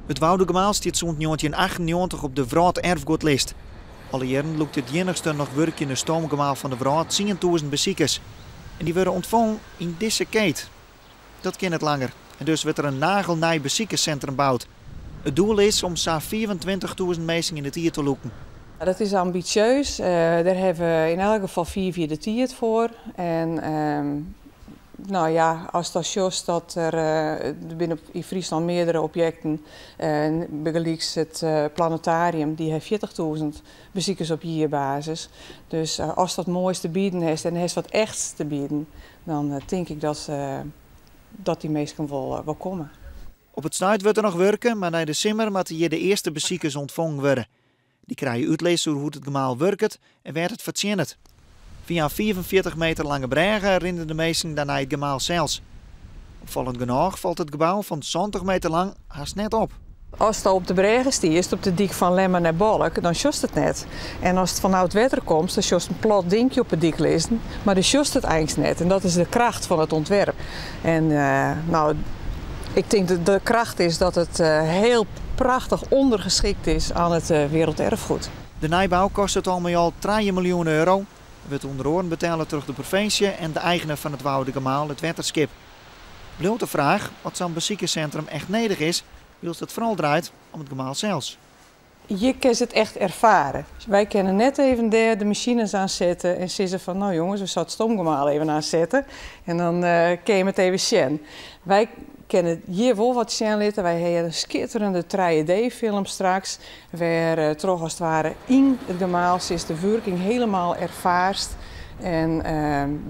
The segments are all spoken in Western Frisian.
It Woudagemaal stiet sûnt 1998 op de wrâlderfgoedlist. Alle jierren lûkt it iennichste noch wurkjende stoomgemaal fan de wrâld 10.000 besikers. En dy wurde ûntfongen yn dizze keet. Dat kin net langer. En dus wurdt der in nagelnij besikerssintrum boud. It doel is om sa'n 25.000 minsken yn it jier te lûken. Dat is ambisjeus. Dêr hawwe we yn elk gefal 5 jier de tiid foar. En no ja, ast dan sjochst dat der binne yn Fryslân meardere objekten, bygelyks it planetarium, dy hat 40.000 besikers op jierbasis. Dus ast wat moais te bieden hast en hast wat echts te bieden, dan tink ik dat dy minsken wol komme. Op it stuit wurdt der noch wurke, mar nei de simmer moatte hjir de earste besikers ûntfongen wurde. Dy krije útlis oer hoe't it gemaal wurket en wêr't it fertsjinnet. Fia in 45 meter lange brêge rinne de minsken dan nei it gemaal sels. Opfallend genôch falt it gebou fan 70 meter lang hast net op. Ast op de brêge stiest, op de dyk fan Lemmer nei Balk, dan sjochst it net. En ast fanôf it wetter komst, dan sjochst in plat dinkje op de dyk lizzen, mar dan sjochst it eins net. En dat is de kracht fan it ûntwerp. En no, ik tink dat de kracht is dat it hiel prachtich ûndergeskikt is oan it werelderfgoed. De nijbou kostet al mei al 3 miljoen euro. Wurdt ûnder oaren betelle troch de provinsje en de eigener fan it Woudagemaal, it Wetterskip. Bliuwt de fraach oft sa'n besikerssintrum echt nedich is, wylst it foaral draait om it gemaal sels. Hjir kinst it echt erfare. Wy kinne net even dêr de masines oansette en sizze fan: "No jonges, we sille it stoomgemaal even oansette en dan kinne je it even sjen." Wy kinne hjir wol wat sjen litte. Wy hawwe in skitterjende 3D-film straks, wêr troch as it ware yn it gemaal sitst, de wurking hielendal erfaarst. En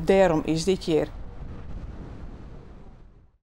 dêrom is dit hjir.